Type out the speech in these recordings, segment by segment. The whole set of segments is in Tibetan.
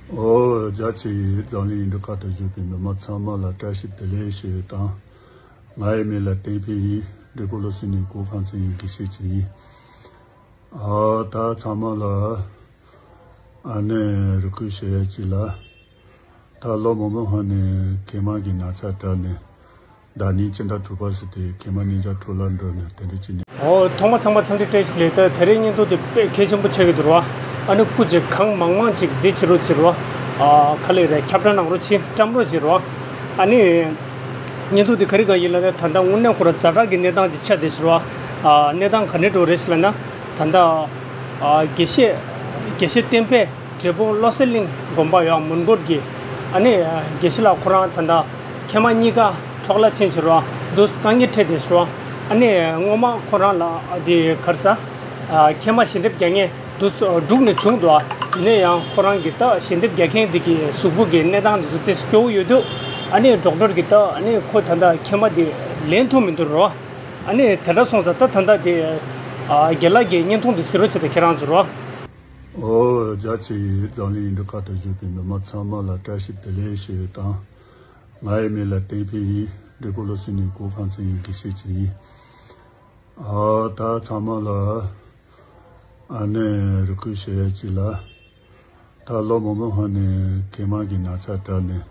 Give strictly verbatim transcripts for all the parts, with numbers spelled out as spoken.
ཨོ། རྒྱ་ཆེ་ཡིས་འཛམ་གླིང་ཡིག་འབྲུ་ཁ་བརྡ་ཞུ་བའི་མི་མང་ཚང་མ་ལ་བཀྲ་ཤིས་བདེ་ལེགས་ཞུ་ཡི་དང་། ང་ཡི་མིང་ལ་བསྟན་འཕེལ་ཡིན། འབྲས་སྤུངས་བློ་གསལ་གླིང་གོ་ཁང་ཚན་ཡི་དགེ་བཤེས་ཅིག་ཡིན། ཨ། ད་ཚང་མ་ལ་ཨ་ནི་རེ་སྐུལ་ཞུ་ཡ་ཅིག་ལ། ད་ལོ་མང་པོའི་སྔོན་ནས་མཁལ་མ་གི་ན་ཚ་དྲག་ནས་ཟླ་ཉིན་སྤྱི་ཟླ་དྲུག་པ་ཟེར་དུས་མཁལ་མ་གཉིས་ཆར་འཕྲོ་བརླག་འགྲོ་ནས་དེ་འདྲ་ཅིག་ནས། ཨོ། ཐོག་མ་ཚང་མ་འཚམས་འདྲི་བཀྲ་ཤིས་བདེ་ལེགས། ད་དེ་རིང་བརྙན་ཐུང་དེ་དཔེ་གལ་ཆེན་པོ་ཆགས་ཀྱི་འདུག་ར། ཨ་ནི་སྐུ་མཁྱེན་གང་མང་མང་ཅིག་འདི་བྱེད་རོགས་བྱེད་རོགས། ཨ། ག་རེ་རེད། ཁྱབ་བསྒྲགས་གནང་རོགས་བྱེད། བཀྲམ་རོགས་བྱེད་རོགས། ཨ་ནི་བརྙན་ཐུང་དེ་ག་རེ་ག་ཡིན་ལབ་ན། ད་ལྟ་དངོས་གནས་ཁོ་ར་ཛ་དྲག་གི་གནས་སྟངས་ཅིག་ཆགས་བསྡད་ཤག་ར། ཨ། གནས་སྟངས་ག་འདྲ་འདྲ་བོ་རེད་ཟེར་ལབ་ན། ད་ལྟ་ཨ། དགེ་བཤེས་དགེ་བཤེས་བསྟན་འཕེལ། འབྲས་སྤུངས་བློ་གསལ་གླིང་དགོན་པ་ཡང་མོན་གྷོ་གི། ཨ་ནི་དགེ་བཤེས་ལགས་ཁོ་རང་ད་ལྟ་མཁལ་མ་གཉིས་ཀ་འཕྲོ་བརླག་ཕྱིན་ཕྱིར་རོ། འདུག་དཀའ་ངལ་འཕྲད་དེ་ཤོར། ཨ་ནི་སྔོན་མ་ཁོ་རང་ལ་དེ་ག་རེ་ཟ། ཨ། མཁལ་མ་ཞལ་འདེབས་རྒྱག་མཁན་འདུག་འབྲུག་ནས་བྱུང་འདུག་ཡིན་ན་ཡང་ཁོ་རང་གིས་ད་ཞལ་འདེབས་རྒྱག་མཁན་དེ་གི་གཟུགས་པོ་གི་གནས་སྟངས་དེ་ཚོ་ཏོག་ཙམ་སྐྱོ་བོ་ཡོད་དུས། ཨ་ནི་ཌོག་ཊར་གིས་ད་ཨ་ནི་ཁོ་ད་ལྟ་མཁལ་མ་དེ་ལེན་ཐུབ་མི་འདུག་རོ། ཨ་ནི་དེ་འདྲ་སོང་ཙང་ད་ད་ལྟ་དེ། ཨ། རྒན་ལགས་ཀྱིས་བརྙན་ཐུང་འདི་གཟིགས་རོགས་བྱེད་དང་། ཁྱེད་རང་ཚོ་རོ། ཨོ། རྒྱ་ཆེ་ཡིས་འཛམ་གླིང་ཡིག་འབྲུ་ཁ་བརྡ་ཞུ་བའི་མི་མང་ཚང་མ་ལ་བཀྲ་ཤིས་བདེ་ལེགས་ཞུ་ཡི་དང་། ང་ཡི་མིང་ལ་བསྟན་འཕེལ་ཡིན། འབྲས་སྤུངས་བློ་གསལ་གླིང་གོ་ཁང་ཚན་ཡི་དགེ་བཤེས་ཅིག་ཡིན། ཨ། ད་ཚང་མ་ལ་ཨ་ནི་རེ་སྐུལ་ཞུ་ཡ་ཅིག་ལ། ད་ལོ་མང་པོའི་སྔོན་ནས་མཁལ་མ་གི་ན་ཚ་དྲག་ནས་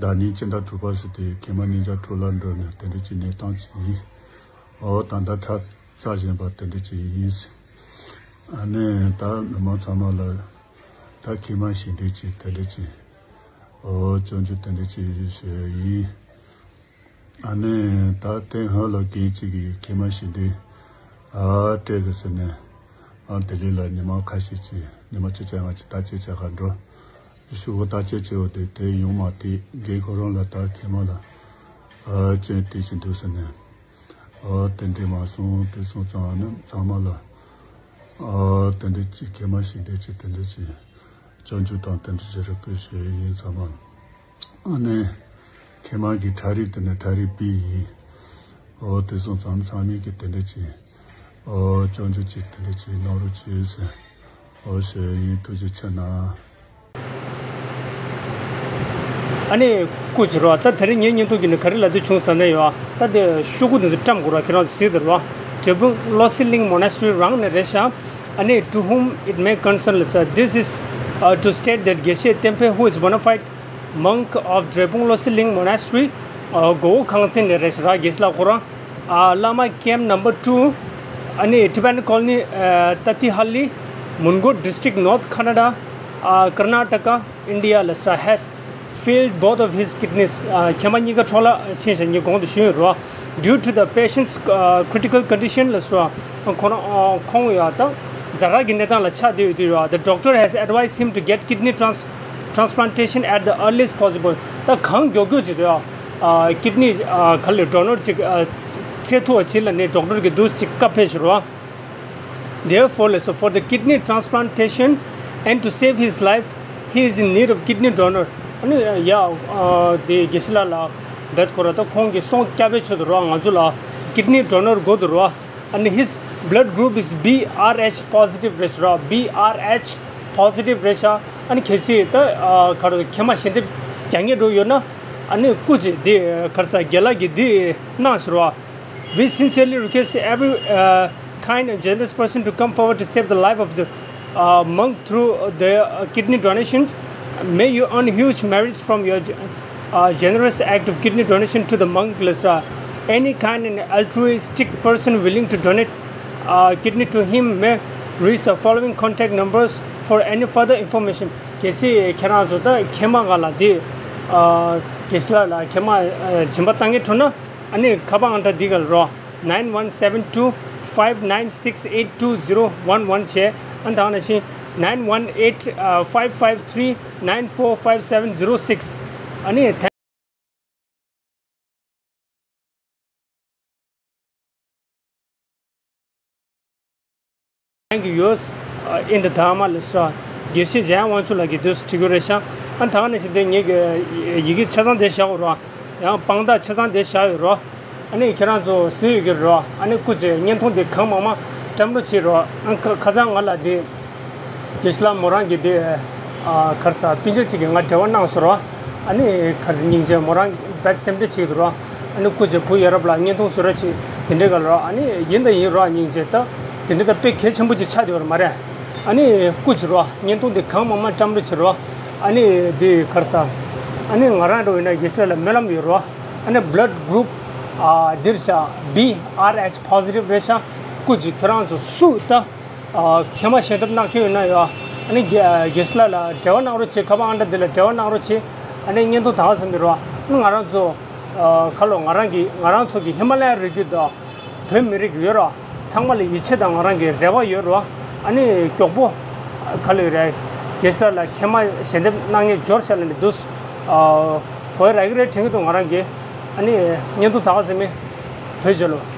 ཟླ་ཉིན་སྤྱི་ཟླ་དྲུག་པ་ཟེར་དུས་མཁལ་མ་གཉིས་ཆར་འཕྲོ་བརླག་འགྲོ་ནས་དེ་འདྲ་ཅིག་གནས་སྟངས་ཅིག་ཡིན། ཨོ། ད་ལྟ་ཁྲག་རྩ་ཞན་པ་དེ་འདྲ་ཅིག་ཡིན། ཨ་ནི་ད་མི་མང་ཚང་མ་ལ་ད་མཁལ་མ་ཞལ་འདེབས་ཅིག་དེ་འདྲ་ཅིག་ཨོ། སྐྱོན་བརྗོད་དེ་འདྲ་ཅིག་ཞུ་ཡ་ཡིན། ཨ་ནི་ད་དེ་སྔོན་ལ་རྒན་གཅིག་གིས་མཁལ་མ་ཞལ་འདེབས་ཨ་སྤྲད་དགོས་ཟེར་ནས། ཨ། ལྡི་ལི་ལ་ཉི་མ་ཁ་ཤས་ཅིག་ཉི་མ་བཅུ་ཆ་ལྔ་ཅིག་བརྟག་དཔྱད་བྱེད་གར་འགྲོ། ཤོག་བུ་བརྟག་དཔྱད་བྱས་པ་དེ་དེ་ཡོང་མ་ཐལ། རྒན་ཁོ་རང་ལ་ད་མཁལ་མ་ལ་ཨ་སྐྱོན་དེ་ཅིག་འདུག་ཟེར་ནས། ཨ། དེ་འདྲས་མ་སོང་། དེ་སོང་ཙང་ཨ་ནི་ཚང་མ་ལ་ཨ་དེ་འདྲས་ཅིག་མཁལ་མ་ཞལ་འདེབས་ཅིག་དེ་འདྲས་ཅིག་སྐྱོན་བརྗོད་དང་དེ་འདྲས་ཅིག་རེ་སྐུལ་ཞུ་ཡི་ཡིན། ཚང་མ། ཨ་ནི་མཁལ་མ་གི་ཁྲག་རིགས་དེ་ནི་ཁྲག་རིགས་བྷི་ཡིན། ཨོ། དེ་སོང་ཙང་ཚང་མས་ཀྱི་དེ་འདྲ་ཅིག་ཨོ། སྐྱོན་བརྗོད་ཅིག་དེ་འདྲ་ཅིག་གནང་རོགས་བྱེད་ཟེར། ཨོ། ཞུ་ཡ་ཡིན། ཐུགས་རྗེ་ཆེ་གནང་། ཨ་ནི་སྐུ་མཁྱེན་རོ། ད་དེ་རིང་ངའི་བརྙན་ཐུང་གི་ནི་ག་རེ་ལབ་འདོད་བྱུང་ཟེར་ན་ཡོད། ད་དེ་ཤོག་གུ་འདི་ཚོ་བཀྲམ་དགོས་ར། ཁྱེད་རང་ཚོ་གཟིགས་དང་རོ། འབྲས་སྤུངས་བློ་གསལ་གླིང་མོ་ན་སི་ཊི་རི་རང་ནས་རེད་ཤག་ཨ་ནི། To whom it may concern ལ་ཟེར། This is, uh, to state that དགེ་བཤེས་བསྟན་འཕེལ, who is bona fide monk of འབྲས་སྤུངས་བློ་གསལ་གླིང་མོ་ན་སི་ཊི་རི, uh, མགོ་བོ་ཁང་ཚན་ནས་རེད་ཟེར་ར། དགེ་བཤེས་ལགས་ཁོ་རང་ཨ། བླ་མ་camp number two, ཨ་ནི་Tibetan Colony, ཨ། Tatihali, Mungor District, North Canada, ཨ། Karnataka, India ལ་ཟེར་ར། Has failed both of his kidneys. ཨ། མཁལ་མ་གཉིས་ཀ་འཕྲོ་བརླག་ཕྱིན་ཞེས་ངས་གོང་དུ་ཞུས་ཡོད་རོ། Due to the patient's, uh, critical condition ལ་ཟེར་ར། ཁོ་རང་ཨ། ཁོང་ཡ་ད་ཛ་དྲག་གི་གནས་སྟངས་ལ་ཆགས་བསྡད་ཡོད་དུས་རོ། The doctor has advised him to get kidney trans- transplantation at the earliest possible. ད་གང་མགྱོགས་མགྱོགས་བྱེད་དུ་ཡ། ཨ། ཀིཌ་ནི་ཨ། ག་ལེ་ཌོ་ནར་ཅིག་ཨ། འཚོལ་ཐུབ་པ་བྱེད་ལབ་ནས་ཌོག་ཊར་གྱིས་འདུག་ཅིག་བཀའ་ཕེབས་ཤག་རོ། Therefore ལགས་སོ། For the kidney transplantation and to save his life, he is in need of kidney donor. ཨ་ནི་ཡ། ཨ། དེ་དགེ་བཤེས་ལགས་ལ་འབད་དགོས་ར། ད་ཁོང་གི་སྲོག་སྐྱབས་པའི་ཆེད་དུ་རོ། ང་ཚོ་ལ་ཀིཌ་ནི་ཌོ་ནར་དགོས་འདུག་རོ། And his blood group is B R H positive རེད་ཤག་ར། B R H positive རེད་ཤག་ཨ་ནི་གལ་སྲིད་ད་ཨ་ག་རེ་མཁལ་མ་ཞལ་འདེབས་རྒྱག་མཁན་འདྲ་ཡོད་ན། ཨ་ནི་སྐུ་མཁྱེན་འདི་ག་རེ་ཟ། རྒན་ལགས་ཀྱིས་འདི་གནང་ཟེར་བ། We sincerely request every, uh, kind and generous person to come forward to save the life of the, uh, monk through the, uh, kidney donations. May you earn huge merits from your, uh, generous act of kidney donation to the monk ལ་ཟེར། Any kind and altruistic person willing to donate, uh, kidney to him may reach the following contact numbers for any further information. གལ་སྲིད་ཁྱེད་རང་ཚོ་ད་མཁལ་མ་སྒང་ལ་འདི། ཨ། དགེ་བཤེས་ལགས་ལ་མཁལ་མ་ཨ། སྦྱིན་པ་བཏང་མཁན་འཕྲོད་ན། ཨ་ནི་ཁ་པར་ཨང་གྲངས་འདི་ག་ལ་རོ། nine one seven two five nine six eight two zero one one བྱས། ཨ་ནི་ད་ག་ནང་བཞིན་nine one eight five five three nine four five seven zero six ཨ་ནི། Thank you yours, uh, in the Dharma ལ་ཟེར། དགེ་བཤེས་འཇམ་དབྱངས་དབང་ཕྱུག་ལགས་ཀྱིས་འདུག་སེ་བྲིས་ཡོད་རེད་ཤག་ཨ་ནི་ད་ག་ནང་བཞིན་དེ་ངེད་ཀྱི་ཡི་གེ་ཆ་ཚང་དེ་བཞག་ཡོད་རེད། ཡང་དཔང་རྟགས་ཆ་ཚང་དེ་བཞག་ཡོད་རེད། ཨ་ནི་ཁྱེད་རང་ཚོ་གཟིགས་ཡོད་ཀྱི་རེད། ཨ་ནི་སྐུ་མཁྱེན་བརྙན་ཐུང་དེ་གང་མང་མང་བཀྲམ་རོགས་བྱེད་རོགས། ཨ་ཁ་ཁ་སང་ང་ལ་དེ་དགེ་བཤེས་ལགས་མོ་རང་གིས་དེ་ ཨ་གར་ས་སྤུན་ཆ་གཅིག་གིས་ང་འབྲེལ་བ་གནང་སོང་རོ། ཨ་ནི་གར་ས་སྙིང་རྗེ་མོ་རང་བད་སེམས་ཁྲལ་བྱེད་ཀྱི་འདུག་རོ། ཨ་ནི་སྐུ་མཁྱེན་བུ་ཡ་རབས་ལ་བརྙན་ཐུང་བཟོ་ར་ཆེ་དེ་འདྲའི་ག་ལ་རོ། ཨ་ནི་ཡིན་དང་ཡིན་རོ། སྙིང་རྗེ་ད་དེ་འདྲ་ད་དཔེ་གལ་ཆེན་པོ་ཅིག་ཆགས་བསྡད་ཡོད་རེད་མ་རེད། ཨ་ནི་སྐུ་མཁྱེན་རོ། བརྙན་ཐུང་འདི་གང་མང་མང་བཀྲམ་རོགས་བྱེད་རོ། ཨ་ནི་འདི་གར་ས་ཨ་ནི་ང་རང་རོ་ཡིན་ན་གེ་སར་ལ་སྨོན་ལམ་ཡོད་རོ། ཨ་ནི་blood group ཨ་འདིར་ཤ་B R H positive རེད་ཤ། སྐུ་མཁྱེན་ཁྱོད་རང་ཚོ་སུ་ད། ཨ་མཁལ་མ་ཞལ་འདེབས་གནང་མཁན་ཡོད་ན་ཡོད། ཨ་ནི་གེ་གེ་སར་ལ་འབྲེལ་བ་གནང་རོགས་བྱེད། ཁ་པར་ཨང་གྲངས་འདི་ལ་འབྲེལ་བ་གནང་རོགས་བྱེད། ཨ་ནི་བརྙན་ཐུང་ད་ག་ཙམ་ཡོད་རོགས། ཨ་ནི་ང་རང་ཚོ་ཨ་ཁ་ལོ་ང་རང་གི་ང་རང་ཚོ་གི་ཧི་མ་ལ་ཡ་རི་རྒྱུད་དང་བོད་མི་རིགས་ཡོད་རོགས། ཚང་མ་ལ་ཡིད་ཆེས་དང་ང་རང་གི་རེ་བ་ཡོད་རོགས། ཨ་ནི་མགྱོགས་པོ་ཁ་ལོ་རེད། གེ་སར་ལ་མཁལ་མ་ཞལ་འདེབས་གནང་མཁན་འབྱོར་ཤག་ལ་ནི་འདུག་ཨ་གོ་ཡ་རག་གི་རེད་དྲན་གི་འདུག་ང་རང་གི། ཨ་ནི་བརྙན་ཐུང་ད་ག་ཙམ་ཡིན། བོད་རྒྱལ་ལོ།